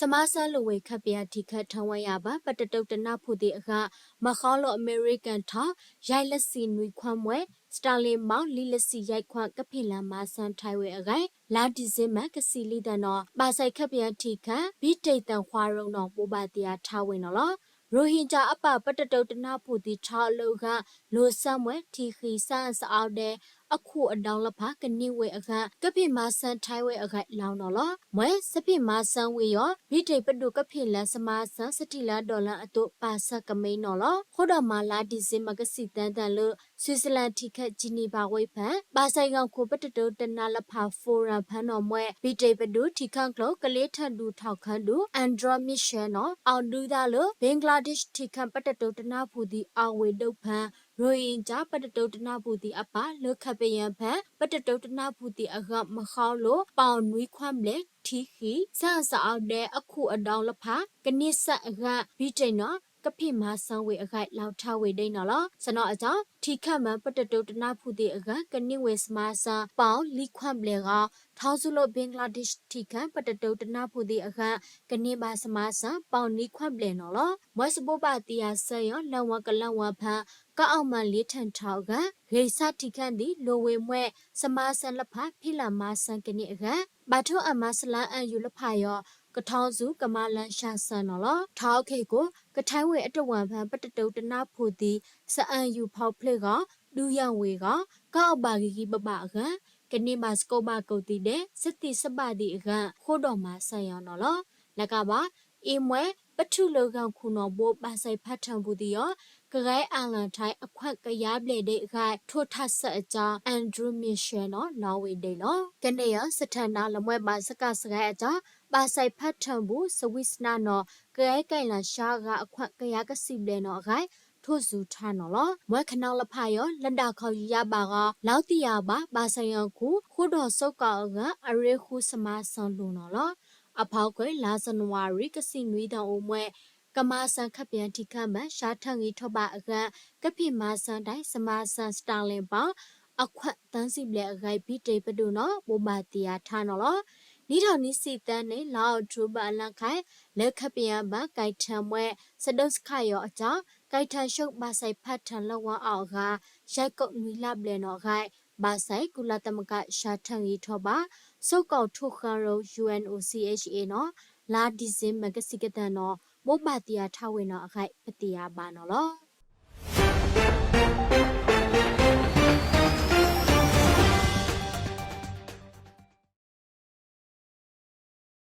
စမါစၢလိာ်ဝဲခၢၣ်ပယၣ်ထံးခၢၣ်ထၢဝဲယၤဘၣ် ပတတိၤတနၢ်ဖှူသံးအဂၤ မၤဃီလိာ်အမဲရကၤထီၣ် ယဲၢ်လၢဆံနွံခွၢ်မှဲ စတၢလ့ၣ်မီၣ် လံလၢဆံယဲၢ်ခွၢ် ကဖံးလၤမၤစၢၤထဲဝဲအဂၤ လါဒံၣ်စ့ဘၢၣ် ကစံးလံသးနီၤ ဘၣ်ဆၣ်ခၢၣ်ပယၣ်ထံးခၢၣ် ဘံၣ်တ့ၢ်သၢခွါရိနီၤ ဘိးဘၣ်သ့ၣ်အါထါဝဲနီၤလီၤ. ရိဟ့ၣ်ကၠၣ်အပၢ် ပတတိၤတနၢ်ဖှူသံးထီၣ်လၢအဂၤ လိၤဆၢမှဲ ထံဃံး စၢ်အၣ်စအါဒဲ အခိၣ်အဒီလဖး ကန့ၢ်ဝဲအဂၤ ကဖံးမၤစၢၤထဲဝဲအဂၤလီၤနီၤလီၤ. မ့ၢ် စဖံးမၤစၢၤဝံၤအီၤ ဘံၣ်တ့ၢ်ပဒိၣ်ကဖံးလၤ စမၤစၢၤ စထံၣ်လၢအဒီးလၢအသိး ပာ်ဆၢကမဲနီၤလီၤ. ဃိဒီးမၤလါဒံၣ်စ့ဘၢၣ် ကစံးသၢသၢလၢ စံၣ်စလၣ်ထံးခၢၣ် ကၠံနံၣ်ဘၣ်ဝ့ၢ်ဖၢၣ် ဘၣ်ဆၣ်ယီၤခိၣ် ပတတိၤတနၢ်လၢဖး Forum ဖၢၣ်နီၤ မ့ၢ် ဘံၣ်တ့ၢ်ပဒိၣ် ထံးခၢၣ်ကျိၤ ကလ့ထၢၣ်ဒူထီၣ်ခၢၣ်ဒူ Andrew Mitchell နီၤ အီၤဒုးသးလၢ Bangladesh ထံးခၢၣ် ပတတိၤတနၢ်ဖှူသံး အဝ့ၢ်ဒိၣ်ဖၢၣ် ရိဟ့ၣ်ကၠၣ် ပတတိၤတနၢ်ဖှူသံးအပၢ် လၢခၢၣ်ပယၢၣ်ဖၢၣ် ပတတိၤတနၢ်ဖှူသံးအဂၤ မၤဃီလိာ် ပီၣ်နွံခွၢ်ဘျဲၣ် ထံဃံး စၢ်အၣ်စအါဒဲ အခိၣ်အဒီလဖး ကန့ၢ်ဆၢအဂၤ ဘံၣ်တ့ၢ်နီၤ ကဖံးမၤစၢၤဝဲအဂၤ လီၤထါဝဲဒၣ်နီၤလီၤ. စနီၤအကၠီၣ် ထံးခၢၣ်မ့ၢ် ပတတိၤတနၢ်ဖှူသံးအဂၤ ကန့ၢ်ဝဲစမၤစၢၤ ပီၣ်လံခွၢ်ဘျဲၣ်ဂီၤ ထီစူၤလိာ် Bangladesh ထံးခၢၣ် ပတတိၤတနၢ်ဖှူသံးအဂၤ ကန့ၢ်ဘၣ်စမၤစၢၤ ပီၣ်နွံခွၢ်ဘျဲၣ်နီၤလီၤ. မ့ၢ်စဘိးဘၣ်သ့ၣ်အါစၢၤယီၤ လၢဝီၤကလၢ်ဝီၤဖၢၣ် ကီၢ်အီၣ်မၤလ့ထၢၣ်ထီၣ်အဂၤ ဂ့ၤဆၣ်ထံးခၢၣ်သံး လိၤဝဲမှဲ စမၤစၢၤလၢဖး ဖံးလၤမၤစၢၤကန့ၢ်အဂၤ ဘၣ်ထိၣ်အမါစလါ အၣ်ယူၣ်လၢဖးယီၤ ကထီစူၤ ကမၤလၢၡၢ်စၢၤနီၤလီၤ. ထီခဲကိာ် ကထဲဝဲအတဝၢၣ်ဖၢၣ် ပတတိၤတနၢ်ဖှူသံး စအၣ်ယူၣ်ဖီဖျ့ၣ်ဂီၤ ဒုးယၤဝ့ၤဂီၤ ကီၢ်အီၣ်ဘၣ်ဂ့ၤဂ့ၤဘၣ်ဘၣ်အဂၤ ကန့ၢ်ဘၣ်စကိးဘၣ်ကိးသံးဒဲး စသံးစဘၣ်သံးအဂၤ ဃိဒီးမၤစၢၤယီၤနီၤလီၤ. နကဘၣ် အ့ၣ်မွဲ ပထုးလၢဂၤခူၣ်နီၣ်ဘိ ဘၣ်ဆၣ်ဖၣ်ထၢၣ်ပူၤသံးအီၤ ကဂဲၤအလၣ်ထဲ အခွၢ်ကယၤဘျဲၣ်ဒဲးအဂၤ ထိၣ်ထးစၢၤအကၠီၣ် Andrew Mitchell နီၤ လီၤဝဲဒၣ်လီၤ. ကန့ၢ်ယီၤ စထၢနါလၢမွဲဘၣ်စကၢ်စဂဲၤအကၠီၣ် ဘၣ်ဆၣ်ဖၣ်ထၢၣ်ပူၤ စဝံးစနါနီၤ ကဂဲၤကဲလၣ်ဆှါဂၤအခွၢ်ကယၤကဆံဘျဲၣ်နီၤအဂၤ ထိၣ်စူၤထါနီၤလီၤ. မွဲခနီလၢဖးယီၤ လၢဒၣ်ခီယံာ်ယါဘၣ်ဂီၤ လီၤသံယါဘၣ် ဘၣ်ဆၣ်ယီၤခူၣ် ဃိဒီးစိကီၣ်အဂၤ အရ့ဃုစမၤစၢၤလိၤနီၤလီၤ. အဖီခိၣ် လါစနဝၤရံ ကစံးနွံသီအိၣ်မွဲ ကမၤစၢၤခၢၣ်ပယၢၣ်ထံးခၢၣ်မ့ၢ် ရှါထၢၣ်ဂံၢ်ထီၣ်ဘးအဂၤ ကဖံးမၤစၢၤဒၣ် စမၤစၢၤ Starlink ပီၣ် အခွၢ်သၢဆံဘျဲၣ်အဂၤ ဘံၣ်တ့ၢ်ပဒိၣ်နီၤ ဘိးဘၣ်သ့ၣ်အါထါနီၤလီၤ. နံၣ်ထီၣ်နံၣ်ဆံသၢန့ၣ် လါအီးကထိဘၢၣ်အလါခါ လၢခၢၣ်ပယၢၣ်ဘၢၣ် ကဲထၢၣ်မွဲ စဒိးစခါယီၤအကၠီၣ် ကဲထၢၣ်ဆူၣ် ဘၣ်ဆၣ်ဖၣ်ထၢၣ်လၢဝၤအီၣ်အဂၤ ယဲၢ်ကိးနွံလါဘျဲၣ်နီၤအဂၤ ဘၣ်ဆၣ် ကုလသမဂ္ဂ ရှါထၢၣ်ဂံၢ်ထီၣ်ဘး စိကီၣ်ထိၣ်ဃၢရိ ယူဢၣ်အိၣ်စံၣ်အ့ၣ်စံၣ်အ့ၣ်နီၤ လါဒံၣ်စ့ဘၢၣ် ကစံးကသၢနီၤ ဘိးဘၣ်သ့ၣ်အါထါဝဲနီၤအဂၤ ပသ့ၣ်ညါဘၣ်နီၤလီၤ.